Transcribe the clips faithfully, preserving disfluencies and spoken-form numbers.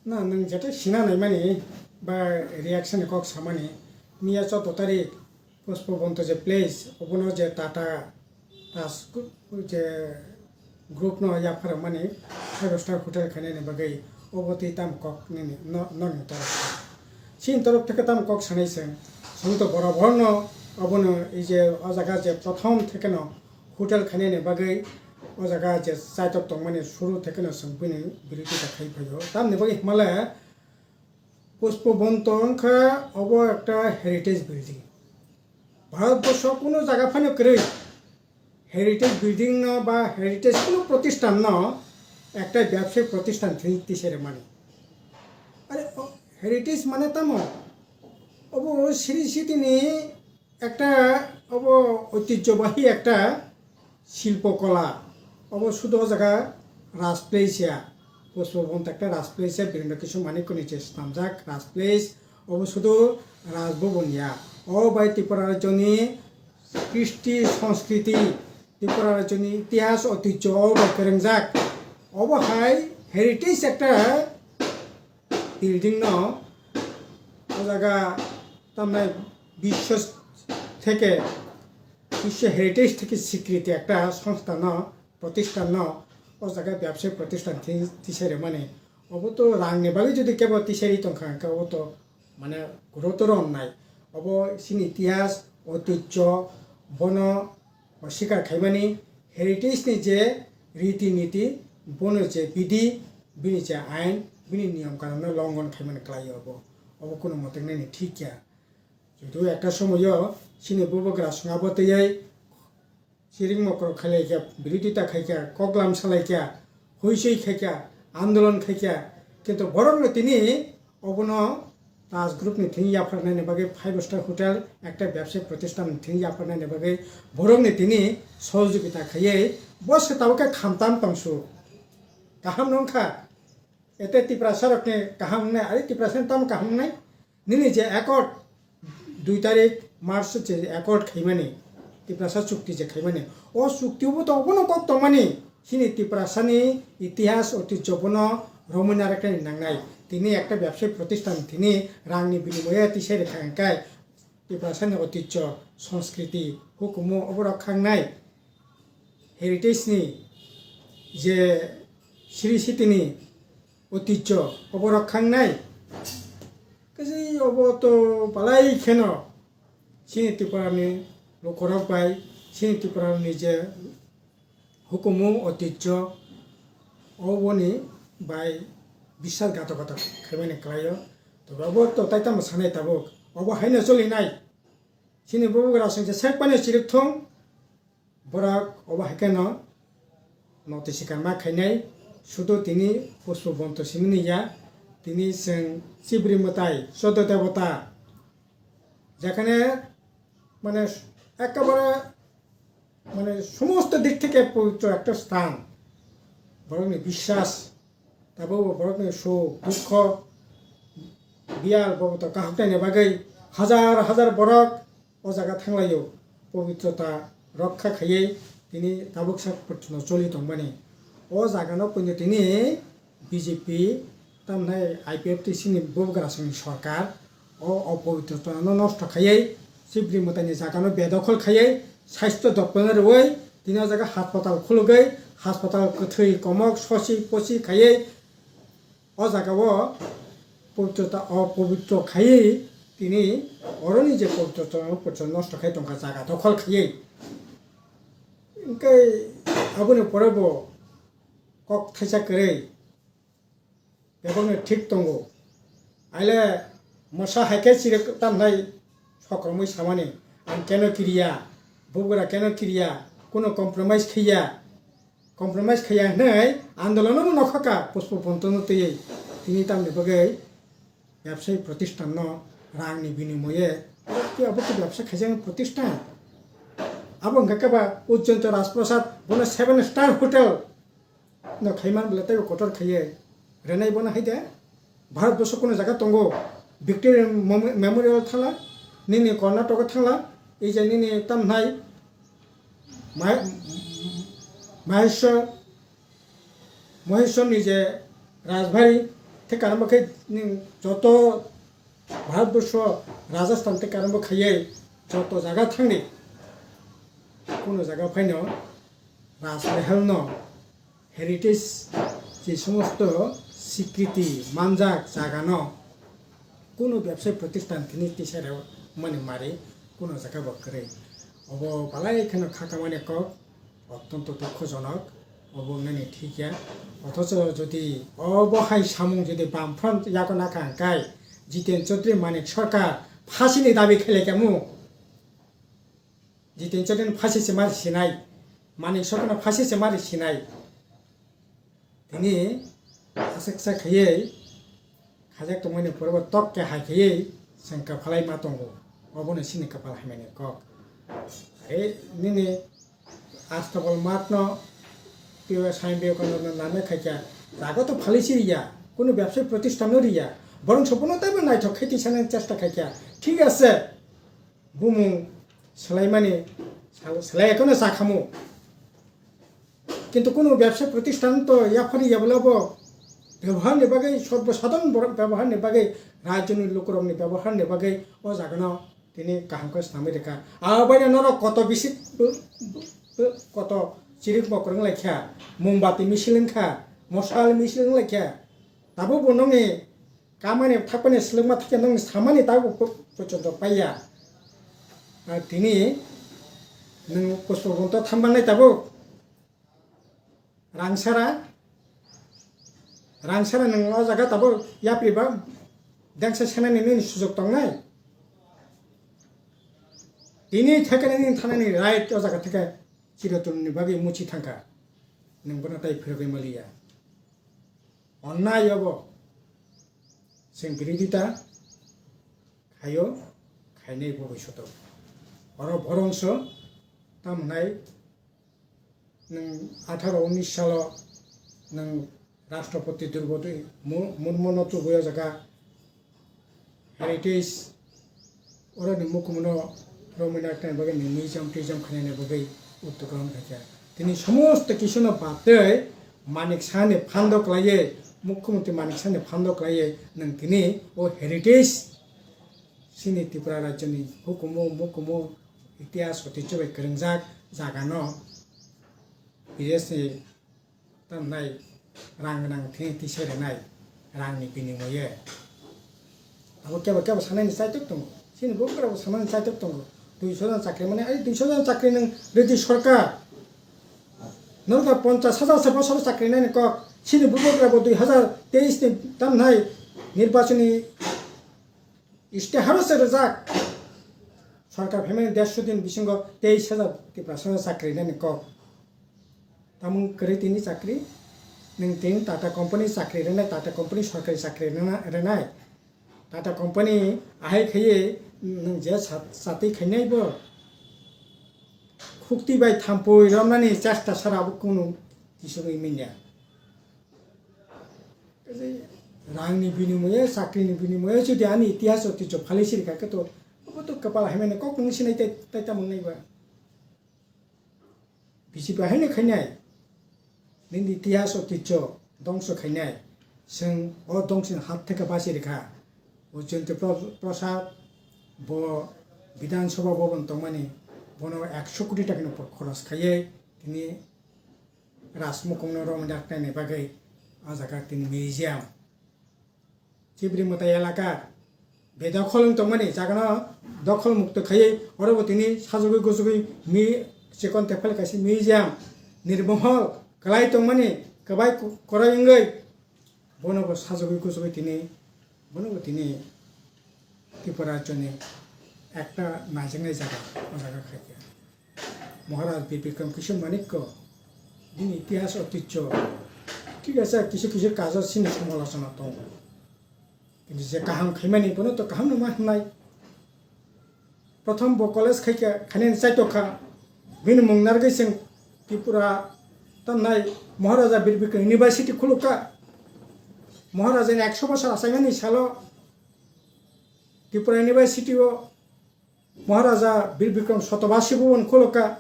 Na, nwng jeto sina naimani ba reaction ni kok samani, miya chwddo tarik Pushpabanta je place, obono je Tata Taj je group no yapharmani five star hotel khainani bagwi obo twi tam kok nini no, nokni torok. Chini torok theke tam kok sanai chwng, chwng to borok borokno obono ei je o jaga je prothom thekeno hotel khainani bagwi o jaga je chaitok tongmani suru thekeno chwng bini birodita khai phaio. Tamni bagwi hwnmale Pushpabanta wngkha obo ekta heritage building. Bharatborsho kuno jaga phano kwrwi heritage building no ba heritage kuno protisthan no ekta byabsayik protisthan thwi tisere mani. Are o heritage mane tamo? Obo Sri Siti ni ekta obo oitijjobahi ekta silpo kola. Obo sudo o jaga Raj Place ya, Pushpabanta ekta Raj Place ya, Birendra Kishore Manikya ni je swnamjak Raj Place. Obo sudo Raj Bhavan ya. O bai Tripura rajyoni kristi, sanskriti, Tripura rajyoni itihas, oitijjo o bai kwrwngjak. Obo hai heritage ekta building no o jaga tamnai biswa theke, biswa heritage theke sikriti ekta songstha no, protisthan no o jaga byabsayik protisthan thi-, tisai rwmani. Obo to rang ni bagwi jodi kebo tisai ri tongkha hwnkhe obo to mane gurutor onnai. Obo chini itihas, oitijjo, bono oswikar khaimani, heritage ni je riti niti, bono je bidhi, bini je ain, bini niyom kanun no longon khaimani kwlai obo. Obo kuno mote nini thik ya. Jehetu ekta somoyo chini bubagra swngo twiwi chiring mokro khailai kha, birodita khai kha, koklam salai kha, huisui khai kha, andolon khai kha, kintu borokno tini obono Taj Group ni thing yapharnani bagwi five star hotel ekta byabsayik protisthan ni thing yapharnani bagwi borokni tini sohojogita khaiwi bo se tabuk khe khamtam tongsu. Kaham no wngkha. Ete Tiprasa rokni kaham wngnai, ari Tiprasa ni tamo kaham wngnai? Nini je accord dui tarik March je accord khaimani, Tiprasa chukti je khaimani, o chukti bo to obono kok tongmani, chini Tiprasa ni itihas oitijjo bono romwi naraknani nangnai. Tini ekta byabsayik protisthan tini rangni binimoye tisai rwkha hwnkhe Tiprasa ni oitijjo, sanskriti, hukumu obo rok khangnai. Heritage ni je Sri Siti ni oitijjo obo rok khangnai. Kaisa obo to balai kheno chini Tripura ni lukurok bai chini Tripura ni je hukumu oitijjo oboni bai biswasghatokota khaimani kwlaio. Tobo obo to tai tamo sanai tabuk, obo haino cholinai. Chini bubagra songcha sekpani chirik thung. Borok obo hai kheno noti sikar ma khainai, sudo tini Pushpabanta simini ya, tini chwng chibri mwtai, choddo debota, jekhane mane ekkebare mane somosto dik theke pobitro ekta sthan, borokni biswas, tabukbo borokni suk dukho, biyal boboto kaham khlaina bagwi hajar hajar borok o jaga thanglaio, pobitrota rokha khaiwi tini tabuksa porjono choli tongmani. O jagano puino tini B J P tamnai I P F T C ni bubagrasongni sorkar o opobitrotano nosto khaiwi chibri mwtaini jagano bedokhol khaiwi sasthyo jotno rwwi tini o jaga haspatal khulugwi haspatal kwthwi komok sosi posi khaiwi o jaga o pobitrota, o pobitro khaiwi tini oroni je pobitrota no pobitrota nosto khai tongkha, jaga dokhol khaiwi. Hwnkhe aboni pore bo kok thaisa kwrwi bebakno thik tongo. Aile mosa hai khe chiri tamnai sokromwi samani, ang keno kiriya, bubagra keno kiriya, kuno compromise khiya. Compromise khaiya hwnwi andolono no nokha kha Pushpabanta no twiwi. Tini tamni bagwi byabsayik protisthan no rang ni binimoye tei abo khe byabsa khaijak protisthan. Abo hwnkha khe ba Ujjayanta Rajprasad, bono seven star hotel no khaiman bwle teibo kotor khaiye rwnai bono hai de. Bharat borsho kuno jaga tongo, Victoria Memo-, Memorial thangla, nini Karnataka thangla, ei je nini tamnai Ma-, Maheshwar, Maheshwar ni je Rajbari, Tei karangma khe nwng joto Bharatborsho Rajasthan tei karangma khaiwi joto jaga thangni, kuno jaga phaino Rajmahal no heritage je somosto sikriti manjak jaga no kuno bebsai protisthan thini tisa rw mani mari kuno jaga bo kwrwi. Obo balai kheno kha kamani kok. Ottonto dukhojonok, obo wngnani thik ya. Othocho jodi obo hai samung jodi Bamfront yago nakha hwnkhe Jiten Chaudhary Manik Sarkar phasini dabi khailai kamo. Jiten Chaudhary phasi se mari sinai, Manik Sarkar no phasi se mari sinai. Tini aswk sa khaiwi khajak tongmani pore bo tok khe hai khaiwi chwng kwphalai ma tongo, obono chini kwpal hamyani kok. Are nini Astabol matno twiwi Swami Vivekananda nanai khaikha, jaga to phalwi si riya, kunu bebsai protisthan no riya, borong sopono taibo naithok khe tisana chesta khaikha, thik ase, bumung swlaimani swlai kheno sakhamu. Kintu kunu bebsa protisthan to yaphari yabwlabo beboharni bagwi, sorbo sadharon borok beboharni bagwi, rajyoni lukurokni beboharni bagwi o jagano tini kaham khe swnamwi rwkha. Abo baino norok koto bisi, koto chirik bokrok wnglaikha, mombati misil wngkha, mosal misil wnglaikha. Tabukbo nokni kamani thapani swlwkma thikhe nokni samani tabuk po-, pochonto paiya. Ar tini nwng puspobonto thangmannai tabuk. Rangsara, rangsara nwng o jaga tabuk yapri ba dengsa senani nini sujok tongnai. Tini thekani nini thanani right o jaga theke chirotonni bagwi muchi thangkha. Nwng bono tai phirogwi maliya. Onnai obo chwng birodita khaio, khainai bo bwswto. Oro borongso tamo hwnai nwng atharo unis salo nwng Rashtrapati Droupadi Mu-, Murmuno tubui o jaga heritage oroni mukumuno romwi naknani bagwi ni museum tuiseum khainani bagwi uddog kaham khaikha. Tini somosto kisuno batwi Manik Sahani phando kwlaiwi, Mukhyamantri Manik Sahani phando kwlaiwi nwng tini o heritage chini Tripura rajyoni hukumu mukumu itihas oticho bai kwrwngjak jagano bidesni Tamnai rang nang thini tisa rwnai rangni binimoye. Abo kebo kebo sanani chaitok tongo. Chini bubagra bo sanani chaitok tongo. Duiso jon chakri mane, ai duiso jon chakri nwng rwdi sorkar. Norok ponchas hajar se bosor chakri nani kok. Chini bubagra bo dui hajar teis ni tamnai nirbachoni Istiharo se rwjak. Sorkar phaimani dersho din bisingo teis hajar Tiprasano chakri rinani kok. Tamung kwrwi tini chakri? Nwng tini Tata Company chakri rwnai, Tata Company sorkari chakri rwna-, rwnai. Tata Company ahai khaiwi nwng je sa-, satwi khainai bo khukti bai thampui romnani chesta sara bo kunu kisugwi manya. Kaisa rangni binimoye, chakrini binimoye, jodi ani itihas otijo phalwi sirikha khe to, abo to kwpal haimani kok nung sinai tai, tai tamo wngnai ba. B J P haino khainai, nini itihas otijo dongso khainai, chwng o dongsoni hat theke basi rikha. O Jayanta Pro-, Prasad bo Bidhan Sabha Bhavan tongmani, bono ekso koti takani upor khoros khaiwi tini Rajmukungno romwi naknaini bagwi o jaga tini museum. Chibri mwtai elaka bedokhol wng tongmani jagano dokhol mukto khaiwi orobo tini sajagwi gujagwi mi-, chikon tephel kaisa museum. Nirmohol kwlai tongmani kwbai ku-, kwrwi wngwi bonobo sajagwi gujagwi tini Bono bo tini Tripura rajyoni ekta naijaknai jaga, o jaga khaikha. Maharaj Bir Bikram Kishore Manikya bini itihas otijo, thik ase, kisu kisu kajo chini somalochona tongo. Kintu je kaham khaimani bono to kaham no ma hwnai. Prothom bo college khaikha, khainani chaitokha. Bini mung narwgwi chwng Tripura tamnai Maharaja Bir Bikram University khulukha. Maharajani ekso bosor achaimani salo Tripura University o Maharaja Bir Bikram Sotobasi Bhavan khulukha.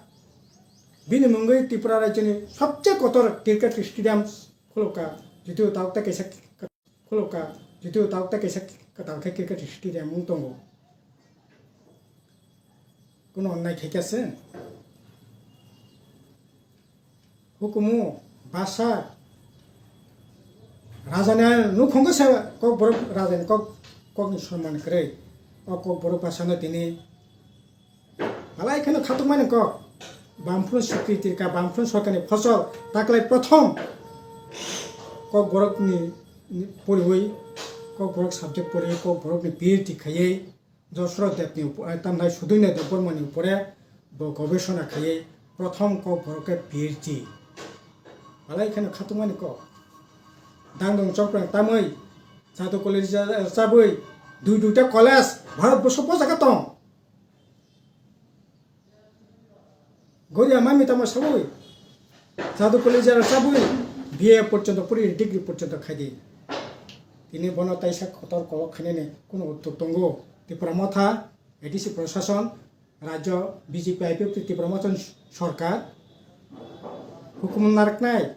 Bini mungwi Tripura rajyoni sobse kotor cricket stadium khulukha. Jotio tabuk tei kaisa Khulukha, jotio tabuk tei kaisa kwtal khe cricket history de mung tongo. Kuno onnai khaikha se. Hukumu basa rajani nukhungo se Kokborok rajani kok, kokni sonman kwrwi. O Kokborok basano tini Alai kheno khatukmani kok, Bamfront swikriti rwkha, Bamfront sorkarni phosol, taklai prothom Kokborokni poriwi, Kokborok subject poriwi, Kokborokni P H D khaiwi, Josro Debni upo-, eh, tamnai Sudhir Debbarmani upore bo gobesona khaiwi, prothom Kokborok khe P H D. Alai kheno khatukmani kok. Dangdong chongprang tamwi, Jadu College rwchabwi, dui duita college Bharat borsho bojaka tong. Goria mami tamo sawi. Jadu College rwchabwi B A porjonto puri degree porjonto khaidi. Tini bono taisa kotor kolok khainani kuno uttor tongo. Tipra Motha, A D C Prashason, Rajyo B J P I P F T Tipra Motha Sorkar, hukumu narwknai.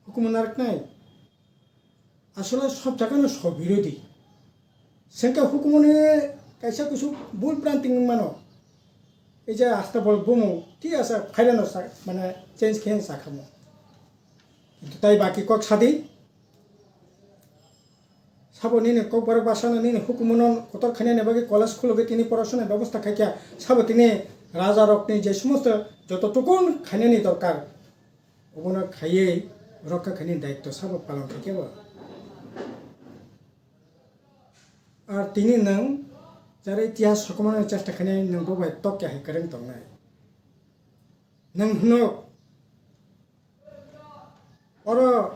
Hukumu narwknai. Asole sob jagano sob birodhi. Sengkha hukumuni kaisa kusu bul pranting mano. Ei je asta bol bumu, thik asa phairano sa, mane change khe sa khamo. Kintu tai baki kok sadi. Sabo nini Kokborok basano nini hukumuno kotor khainani bagwi college khulugwi tini porasona bebosta khaikha. Sabo tini raja rokni je somosto joto tukun khainani dorkar. Obono khaiwi rokha khaini daitto sabo palon khaikhe bo. Ar tini nwng jara itihas sokomorna chesta khainai nwng bo bai tok ya hai kwrwng tongnai. Nwng hwno oro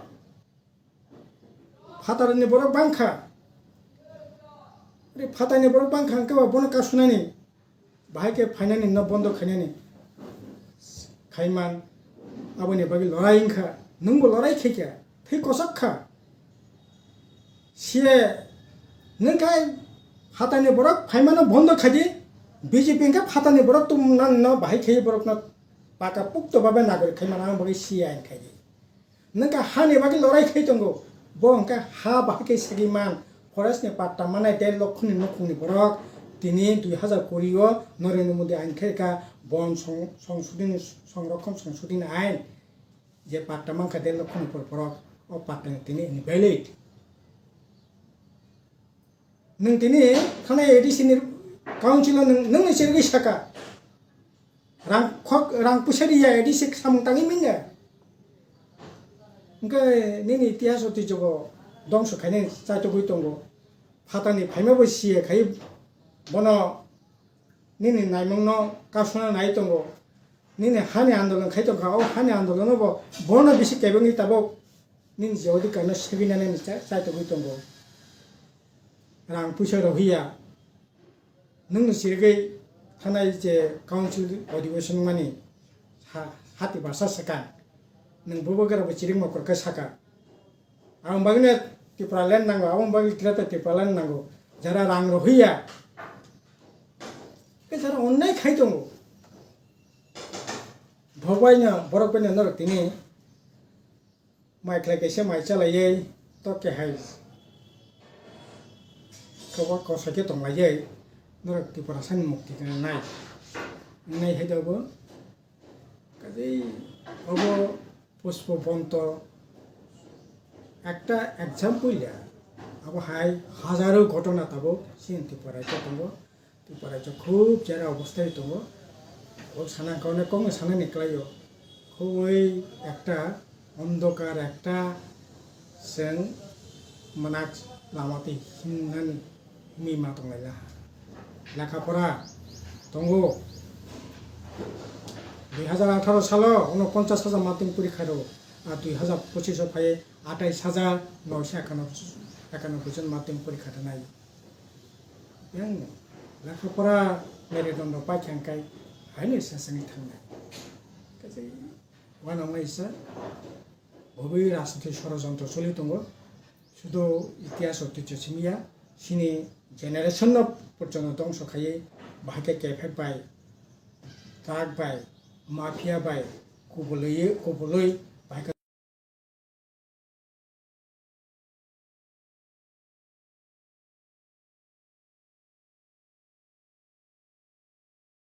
phatarni borok bangkha. Ri phatarni borok bangkha hwnkhe bo bono kasunani. Bahai khe phainani no bondo khainani khaiman aboni bagwi lorai wngkha, nwngbo lorai khaikha, thwi kochok kha. Siye nwng khe phatani borok phaimano bondo khaidi, B J P wngkhe phatani borok tongmani no bahai khaiwi borokno paka pukto babe nagorik khaimano ang bagwi siye ain khaidi. Nwngkha hani bagwi lorai khai tongo. Bo hwnkha ha bahai khe segwi man. Forest ni patta manai der lokhoni nukhungni borok tini dui hazar kuri o Narendra Modi ain khe ka bon song-, songsodhini, songrokhon songsodhini ain. Je patta mankha der lokhoni por borok, o patta ni tini invalid. Nwng tini thanai A D C ni council o nwng, nwngni chirigwi saka. Rang khok, rang puisa riya, A D C samung tangwi manya. Hwnkhe nini itihas otijogo dongso khainai chaitogwi tongo. Phatani phaima bo siye khai bono nini naimungno kasuna nai tongo. Nini hani andolon khai tongkha, o hani andolono bo bono bisi kebengwi tabok nini je odhikar no segwi nani cha-, chaitogwi tongo. Rang puisa rohiya. Nwngno chirigwi thanai je council adhibeshon mani ha-, hati basa swkang. Nwng bubagra bo chiring mokrok khe saka. Aboni bagwino Tipraland nango, aboni bagwi Greater Tipraland nango. Jara rang rohiya. Khe jara onnai khai tongo. Bhok baino, borok baino norok tini Mai khlai kaisa mai chalaiwi tok kehai kobo kosoi khe tonglaiwi norok Tiprasani mukti gwnangnai wngnai hai da bo. Kaisa obo Pushpa Bonto ekta example ya, abo hai hajaro ghotona tabuk chini Tripura rajyo tongo. Tripura rajyo khub jera obosthai tongo. O sana kaune kokno sanani kwlaio. Khubui ekta ondokar, ekta chwng mwnak lama twi himnani himwi ma tonglaila. Lekha pora tongo. Dui hazar atharo salo unoponchas hajar madhyamik porikha rw, a dui hazar pochish o phai atais hajar noisho ekanoboi, ekanoboi jon madhyamik porikha rwnai. Yang lekha pora merudondo paikha hwnkhe haino sasani thangnai. Kaisa uanama isa bobwi rajniti sorojontro choli tongo. Sudu itihas o twicho simiya, chini generation no porjonto dongso khaiwi bahai khe kephek bai, drug bai, mafia bai kubului, kubului